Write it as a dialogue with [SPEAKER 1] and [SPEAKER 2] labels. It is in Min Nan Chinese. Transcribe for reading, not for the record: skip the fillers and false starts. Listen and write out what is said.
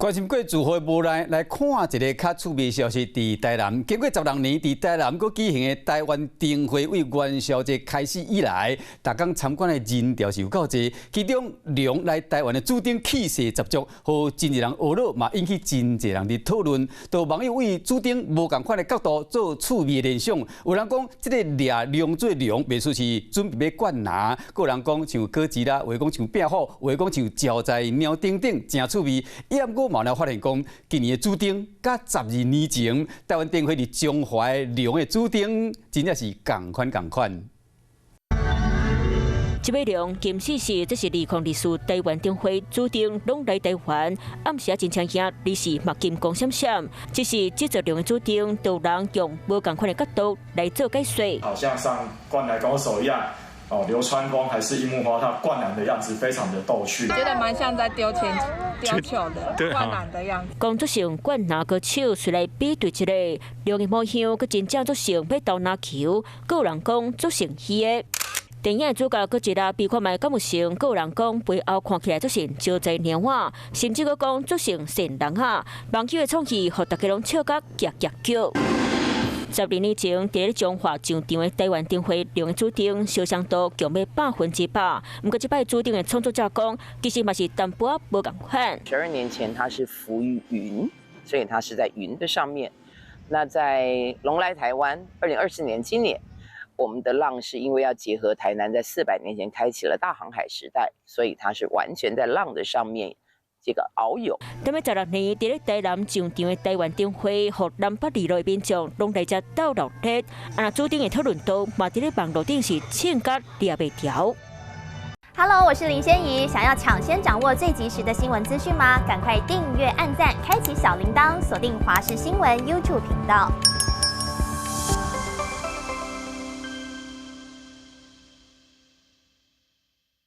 [SPEAKER 1] 關心過自豪的無奈，來看一个較趣味消息。佇台南，經過16年，佇台南閣舉行的台灣燈會，為元宵節開始以來，逐工參觀的人潮是有夠濟。其中龍來台灣的主燈氣勢十足，予真濟人呵咾，嘛引起真濟人佇討論。都網友為主燈無仝款的角度做趣味的聯想。有人講，這个掠龍做龍，袂輸是準備欲灌籃；閣有人講像果子啦，有的講像壁虎，有的講像招財貓等等，誠趣味。抑毋過嘛來發現講，今年的主燈佮12年前台灣燈會佇彰化龍的主燈，真正是仝款仝款。
[SPEAKER 2] 這尾龍金絲是，這是2024台灣燈會主燈攏來台灣，暗時仔真青兄，而是嘛金光閃閃。只是這座龍的主燈，都有人用無仝款的角度來做解說。
[SPEAKER 3] 好像像灌籃高手一樣。哦，流川楓還是櫻木花道灌籃的樣子，非常的逗趣。
[SPEAKER 4] 覺得蠻像在丟鉛丟球的灌籃的樣子。
[SPEAKER 2] 講做像灌籃高手，隨來比對一个龍的模樣，閣真正做像欲投籃球。閣有人講做像魚的。電影的主角閣一個比看覓敢有像，閣有人講背後看起來做像招財貓仔，甚至閣講做像仙人仔。網友的創意，予大家攏笑甲夾夾叫。12年前，佇咧彰化上場的台灣燈會龍的主燈，相像度強欲100%。毋過這擺主燈的創作者講，其實嘛是淡薄仔無仝款。
[SPEAKER 5] 12年前，它是浮於雲，所以它是在雲的上面。那在龍來台灣，2024年今年，我們的浪是因為要結合台南在400年前開啟了大航海時代，所以它是完全在浪的上面。這個遨遊。
[SPEAKER 2] 踮咧16年，佇咧台南上場的台灣燈會，予南北二路的民眾攏來遮鬥鬧熱。啊，主燈的討論度嘛，佇咧網路頂是衝甲掠袂牢。
[SPEAKER 6] Hello，我是林仙怡，想要搶先掌握最及時的新聞資訊嗎？趕快訂閱、按讚、開啟小鈴鐺，鎖定華視新聞 YouTube 頻道。